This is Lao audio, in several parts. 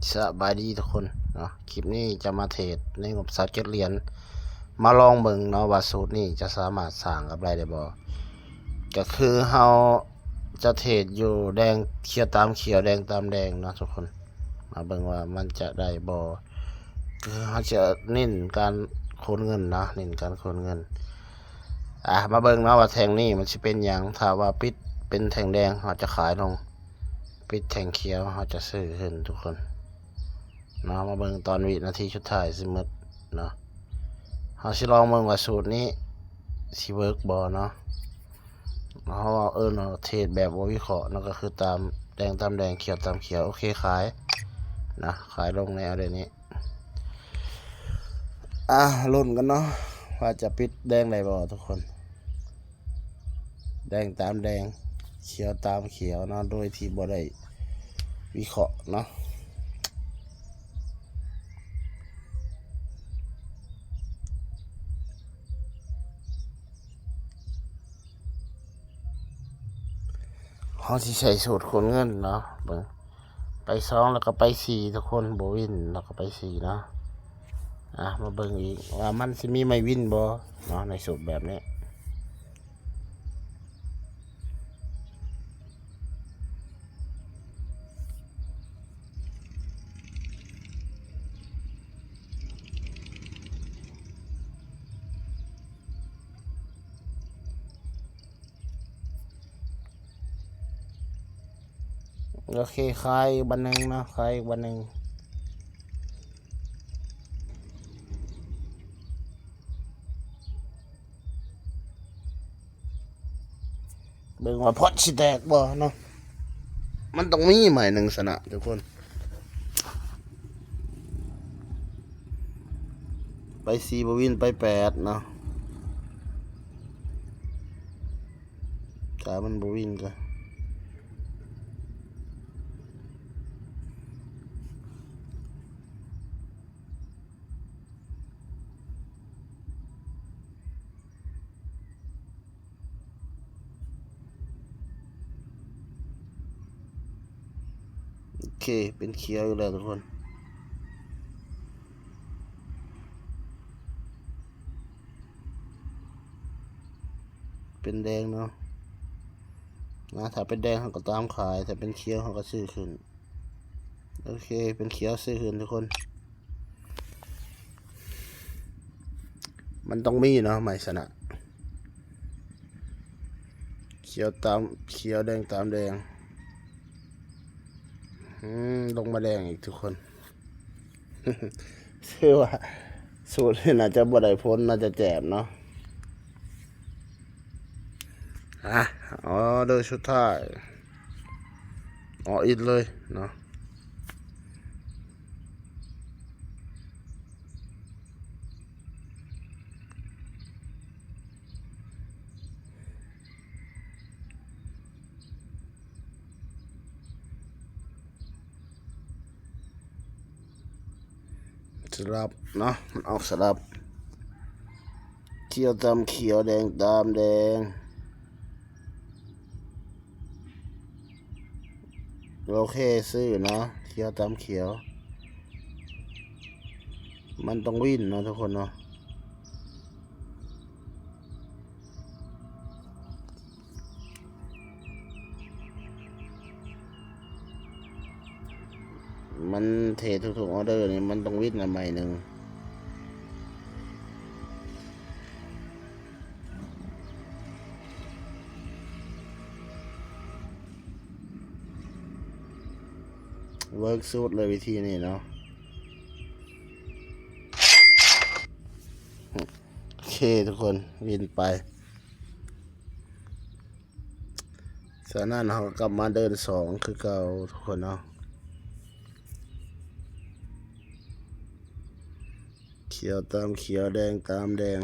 ສະບາຍດີທຸກຄົນເນາະ, ຄລິບນີ້ຈະມາເທຣດໃນງົບຊາວເຈັດຫຼຽນ ມາລອງເບິ່ງເນາະວ່າສູດນີ້ຈະສາມາດສ້າງກຳໄລໄດ້ບໍ່. ກໍຄືເຮົາຈະເທຣດຢູ່ແດງຂຽວຕາມຂຽວ ແດງຕາມແດງເນາະທຸກຄົນ, ມາເບິ່ງວ່າມັນຈະໄດ້ບໍ່. ຄືເຮົາຈະເນັ້ນການໂຄນເງິນເນາະ, ເນັ້ນການໂຄນເງິນ. ອາ ມາເບິ່ງເນາະວ່າແທ່ງນີ້ມັນຊິເປັນຫຍັງ. ຖ້າວ່າປິດເປັນແທ່ງແດງ ເຮົາຈະຂາຍລົງ, ປິດແທ່ງຂຽວ ເຮົາຈະຊື້ຂຶ້ນທຸກຄົນເນາະ. ມາເບິ່ງຕອນວິນາທີສຸດທ້າຍຊິໝົດເນາະ. ເຮົາຊິລອງເບິ່ງວ່າສູດນີ້ຊິເວີກບໍ່ເນາະ. ເຮົາເອີ້ນວ່າເທຣດແບບບໍ່ວິເຄາະເນາະ, ກໍຄືຕາມແດງຕາມແດງ ຂຽວຕາມຂຽວ. ໂອເຄ ຂາຍນະ, ຂາຍລົງໃນອອເດີນີ້. ອ່າ ລຸ້ນກັນເນາະ ວ່າຈະປິດແດງໄດ້ບໍ່ທຸກຄົນ. ແດງຕາມແດງ ຂຽວຕາມຂຽວເນາະ ໂດຍທີ່ບໍ່ໄດ້ວິເຄາະເນາະ. ເຮົາຊິໃຊ້ສູດໂຄນເງິນເນາະ. ເບິ່ງ ໄປສອງ ແລ້ວກໍໄປສີ່ ທຸກຄົນ, ບໍ່ວິນ ແລ້ວກໍໄປສີ່ເນາະ. ອ່ະ ມາເບິ່ງອີກວ່າມັນຊິມີໄມ້ວິນບໍ່ເນາະ ໃນສູດແບບນີ້. ໂອເຄ ຂາຍອີກບາດໜຶ່ງເນາະ, ຂາຍອີກບາດໜຶ່ງ. ເບິ່ງວ່າພອດຊິແຕກບໍ່ເນາະ, ມັນຕ້ອງມີໄມ້ໜຶ່ງຊະນະທຸກຄົນ. ໄປສີ່ບໍ່ວິນ ໄປແປດເນາະ. ຖ້າມັນບໍ່ວິນກໍ ໂອເຄ ເປັນຂຽວອີກແລ້ວທຸກຄົນ. ເປັນແດງເນາະ. ນະ ຖ້າເປັນແດງເຮົາກໍຕາມຂາຍ, ຖ້າເປັນຂຽວເຮົາກໍຊື້ຂຶ້ນ. ໂອເຄ ເປັນຂຽວຊື້ຂຶ້ນທຸກຄົນ. ມັນຕ້ອງມີເນາະ ໄມ້ຊະນະ. ຂຽວຕາມຂຽວ ແດງຕາມແດງ. ອືມ ລົງມາແດງອີກທຸກຄົນ. ຖືວ່າສູດນີ້ໜ້າຈະບໍ່ໄດ້ຜົນ, ໜ້າຈະແຈມເນາະ. ອ່ະ ອໍເດີສຸດທ້າຍ ອໍອິນເລີຍເນາະ. ສະຫຼັບເນາະ, ມັນອອກສະຫຼັບ. ຂຽວຕາມຂຽວ ແດງຕາມແດງ. ໂອເຄ ຊື້ເນາະ, ຂຽວຕາມຂຽວ. ມັນຕ້ອງວິນເນາະທຸກຄົນເນາະ. ມັນເທຣດທຸກໆອອເດີນີ້ ມັນຕ້ອງວິນນຳໃໝ່ໜຶ່ງ. ເວີກສຸດເລີຍວິທີນີ້ເນາະ. ໂອເຄທຸກຄົນ ວິນໄປ. ສະນັ້ນເຮົາກໍກັບມາເດີນສອງຄືເກົ່າທຸກຄົນເນາະ. ຂຽວຕາມຂຽວ ແດງຕາມແດງ.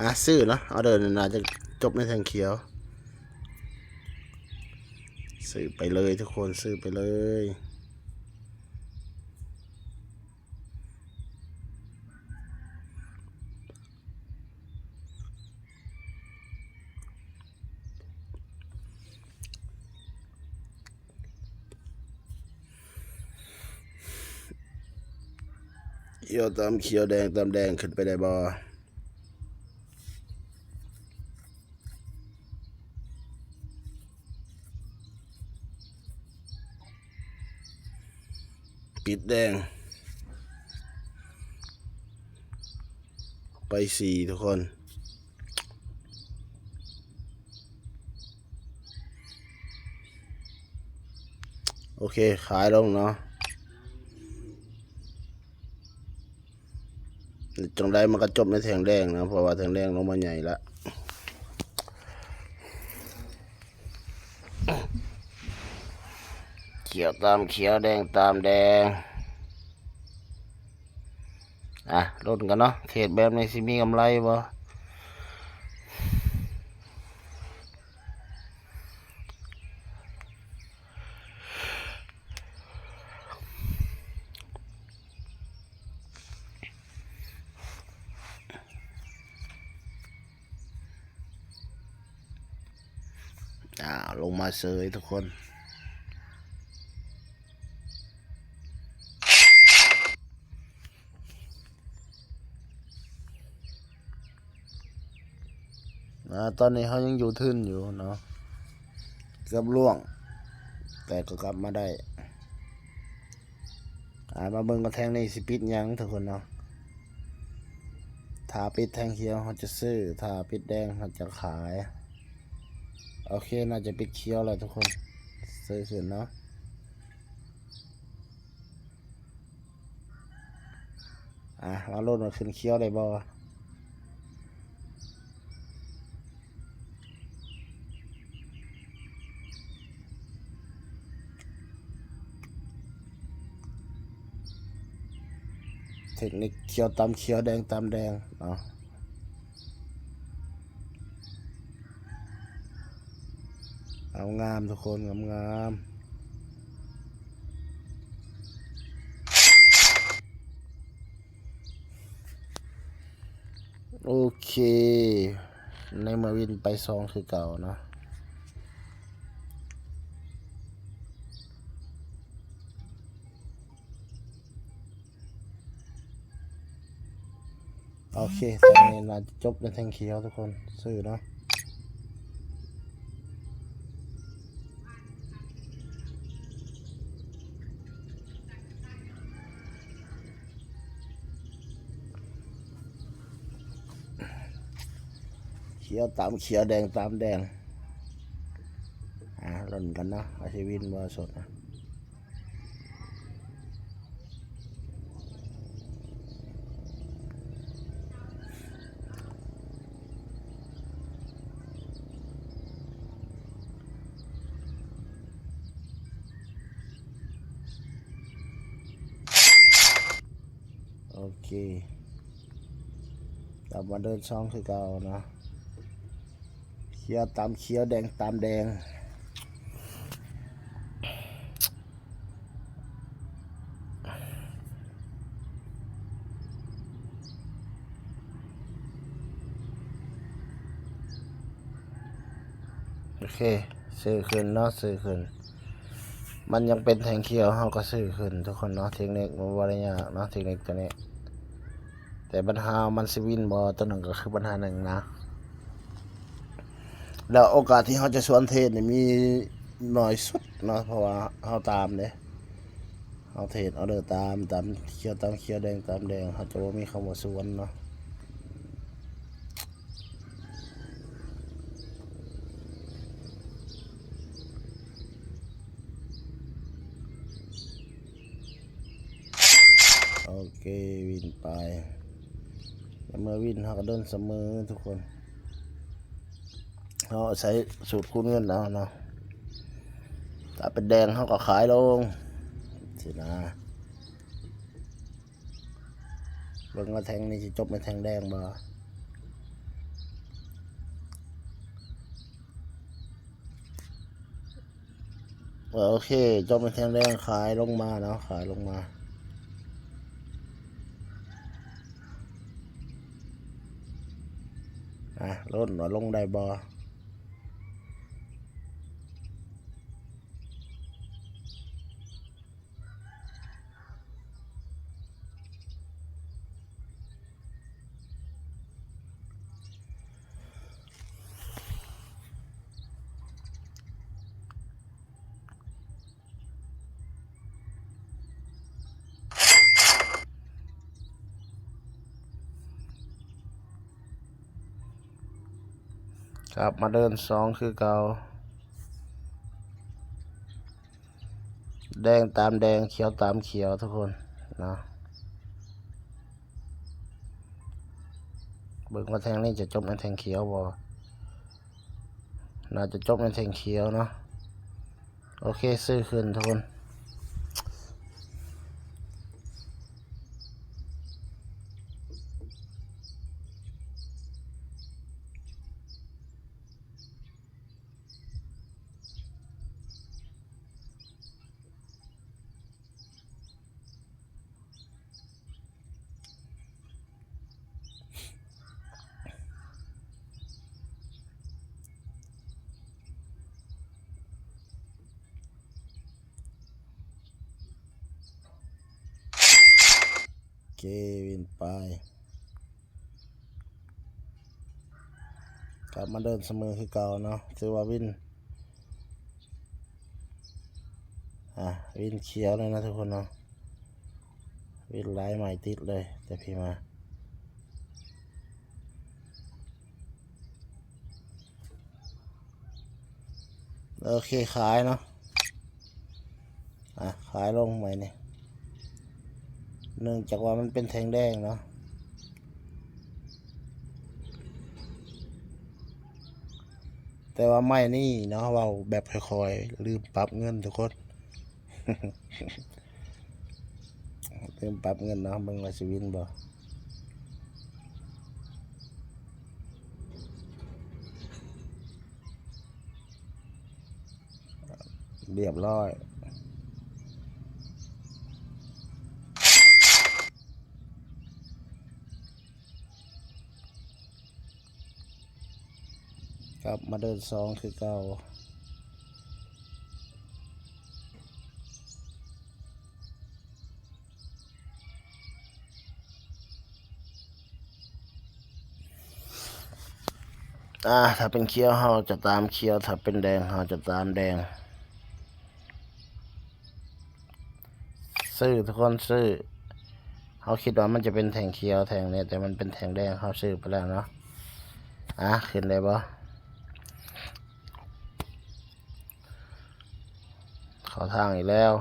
ອ່າ ຊື້ເນາະ, ອອເດີນີ້ໜ້າຈະຈົບໃນແທ່ງຂຽວ. ຊື້ໄປເລີຍທຸກຄົນ ຊື້ໄປເລີຍ. ໂ ຂຽວຕາມຂຽວ ແດງຕາມແດງ ຂຶ້ນໄປໄດ້ບໍ່? ປິດແດງ ໄປສີ່ ທຸກຄົນ. ໂອເຄ ຂາຍລົງເນາະ. ຈັ່ງໃດມັນກໍຈົບໃນແທ່ງແດງນະ ເພາະວ່າແທ່ງແດງລົງມາໃຫຍ່ລະ. ຂຽວຕາມຂຽວ ແດງຕາມແດງ. ອ່ະ ລຸ້ນກັນເນາະ ເທຣດແບບນີ້ຊິມີກຳໄລບໍ່? ອ້າວ ລົງມາເສີຍທຸກຄົນ. ອາ ຕອນນີ້ເຮົາຍັງຢູ່ທຶນຢູ່ເນາະ ເກືອບລ່ວງ ແຕ່ກໍກັບມາໄດ້. ອາ ມາເບິ່ງວ່າແທ່ງນີ້ຊິປິດຫຍັງທຸກຄົນເນາະ. ຖ້າປິດແທ່ງຂຽວເຮົາຈະຊື້ ຖ້າປິດແດງເຮົາຈະຂາຍ. ໂອເຄ ໜ້າຈະປິດຂຽວແລ້ວທຸກຄົນ ຊື້ຂຶ້ນເນາະ. ອ່ະ ມາລຸ້ນວ່າຂຶ້ນຂຽວໄດ້ບໍ່? ເທັກນິກຂຽວຕາມຂຽວ ແດງຕາມແດງເນາະ. ງາມໆ ທຸກຄົນ ງາມໆ. ໂອເຄ ໃນເມື່ອວິນໄປສອງຄືເກົ່າເນາະ. ໂອເຄ ຕອນນີ້ໜ້າຈະຈົບໃນແທ່ງຂຽວທຸກຄົນ ຊື້ເນາະ. ຂຽວຕາມຂຽວ ແດງຕາມແດງ. ອ່າ ລຸ້ນກັນເນາະ ວ່າຊິວິນບໍ່ສົດນະ. ໂອເຄ ກັບມາເດີນຊ່ອງຄືເກົ່າເນາະ. ຂຽວຕາມຂຽວ ແດງຕາມແດງ. ໂອເຄ ຊື້ຂຶ້ນເນາະ ຊື້ຂຶ້ນ. ມັນຍັງເປັນແທ່ງຂຽວ ເຮົາກໍຊື້ຂຶ້ນທຸກຄົນເນາະ. ເທັກນິກມັນບໍ່ໄດ້ຍາກເນາະ ເທັກນິກຕົວນີ້. ແຕ່ບັນຫາມັນຊິວິນບໍ່ ຕົວນັ້ນກໍຄືບັນຫາໜຶ່ງນະ. ແລ້ວໂອກາດທີ່ເຮົາຈະສວນເທຣດນີ້ມີໜ້ອຍສຸດເນາະ ເພາະວ່າເຮົາຕາມເດ້ ເຮົາເທຣດອໍເດີຕາມ ຕາມຂຽວຕາມຂຽວ ແດງຕາມແດງ ເຮົາຈະບໍ່ມີຄຳວ່າສວນເນາະ. ໂອເຄ ວິນໄປ ແລ້ວເມື່ອວິນເຮົາກໍເດີນສະເໝີທຸກຄົນ. ເຮົາໃຊ້ສູດຄູນເງິນເອົາເນາະ ຖ້າເປັນແດງເຮົາກໍຂາຍລົງຊີ້ນະ. ເບິ່ງວ່າແທ່ງນີ້ຊິຈົບໃນແທ່ງແດງບໍ່. ໂອເຄ ຈົບໃນແທ່ງແດງ ຂາຍລົງມາເນາະ ຂາຍລົງມາ. ອ່ະ ລຸ້ນວ່າລົງໄດ້ບໍ່. ໂ ກັບມາເດີນສອງຄືເກົ່າ ແດງຕາມແດງ ຂຽວຕາມຂຽວທຸກຄົນເນາະ. ເບິ່ງວ່າແທ່ງນີ້ຈະຈົບໃນແທ່ງຂຽວບໍ່? ໜ້າຈະຈົບໃນແທ່ງຂຽວເນາະ. ໂອເຄ ຊື້ຄືນທຸກຄົນ. ເກ ວິນໄປ ກັບມາເດີນສະເໝີຄືເກົ່າເນາະ ຖືວ່າວິນ ອ່າ ວິນຂຽວເລີຍນະທຸກຄົນເນາະ. ວິນຫຼາຍໄມ້ຕິດເລີຍ ແຕ່ພີມາ. ໂອເຄ ຂາຍເນາະ. ອ່າ ຂາຍລົງໄມ້ນີ້ ເນື່ອງຈາກວ່າມັນເປັນແທ່ງແດງເນາະ. ແຕ່ວ່າໄມ້ນີ້ເນາະ ເວົ້າແບບຄ່ອຍໆ ລືມປັບເງິນທຸກຄົນ ລືມປັບເງິນເນາະ. ເບິ່ງວ່າຊິວິນບໍ່? ຮຽບຮ້ອຍ. ກັບມາເດີນສອງຄືເກົ່າ. ອ່າ ຖ້າເປັນຂຽວເຮົາຈະຕາມຂຽວ ຖ້າເປັນແດງເຮົາຈະຕາມແດງ. ຊື້ທຸກຄົນ ຊື້. ເຮົາຄິດວ່າມັນຈະເປັນແທ່ງຂຽວແທ່ງນີ້ ແຕ່ມັນເປັນແທ່ງແດງ ເຮົາຊື້ໄປແລ້ວເນາະ. ອ່າ ຂຶ້ນໄດ້ບໍ່? ເຂົ້າທາງອີກແລ້ວ.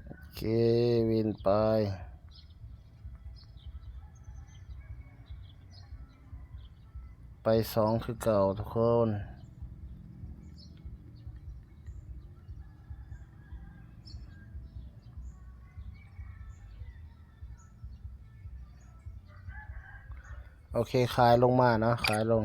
ໂອເຄ ວິນໄປ. ໄປສອງຄືເກົ່າທຸກຄົນ. ໂອເຄ ຂາຍລົງມາເນາະ ຂາຍລົງ.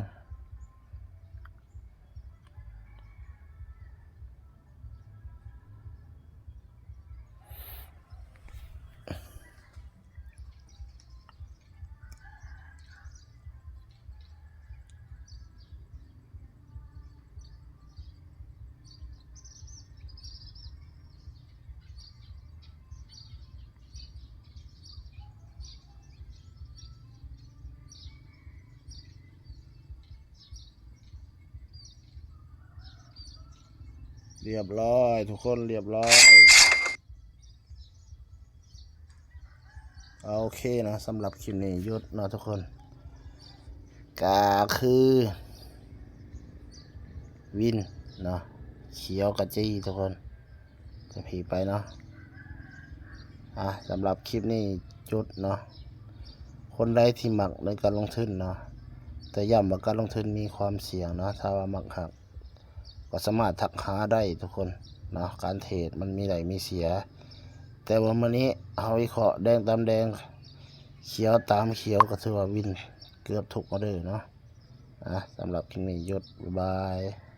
ຮຽບຮ້ອຍທຸກຄົນ ຮຽບຮ້ອຍ. ໂອເຄເນາະ ສຳລັບຄລິບນີ້ຢຸດເນາະທຸກຄົນ ກະຄືວິນເນາະ ຂຽວກະຈີ່ທຸກຄົນ ຈະຜີໄປເນາະ. ອ່າ ສຳລັບຄລິບນີ້ຢຸດເນາະ. ຄົນໃດທີ່ມັກໃນການລົງທຶນເນາະ ແຕ່ຢ້ຳວ່າການລົງທຶນມີຄວາມສ່ຽງເນາະ ຖ້າວ່າມັກຮັກ ກໍສາມາດທັກຫາໄດ້ທຸກຄົນເນາະ. ການເທຣດມັນມີໄດ້ມີເສຍ ແຕ່ວ່າມື້ນີ້ເຮົາວິເຄາະແດງຕາມແດງ ຂຽວຕາມຂຽວ ກໍຖືວ່າວິນເກືອບທຸກອອເດີເນາະ. ອ່າ ສຳລັບຄລິບນີ້ຢຸດ ບາຍບາຍ.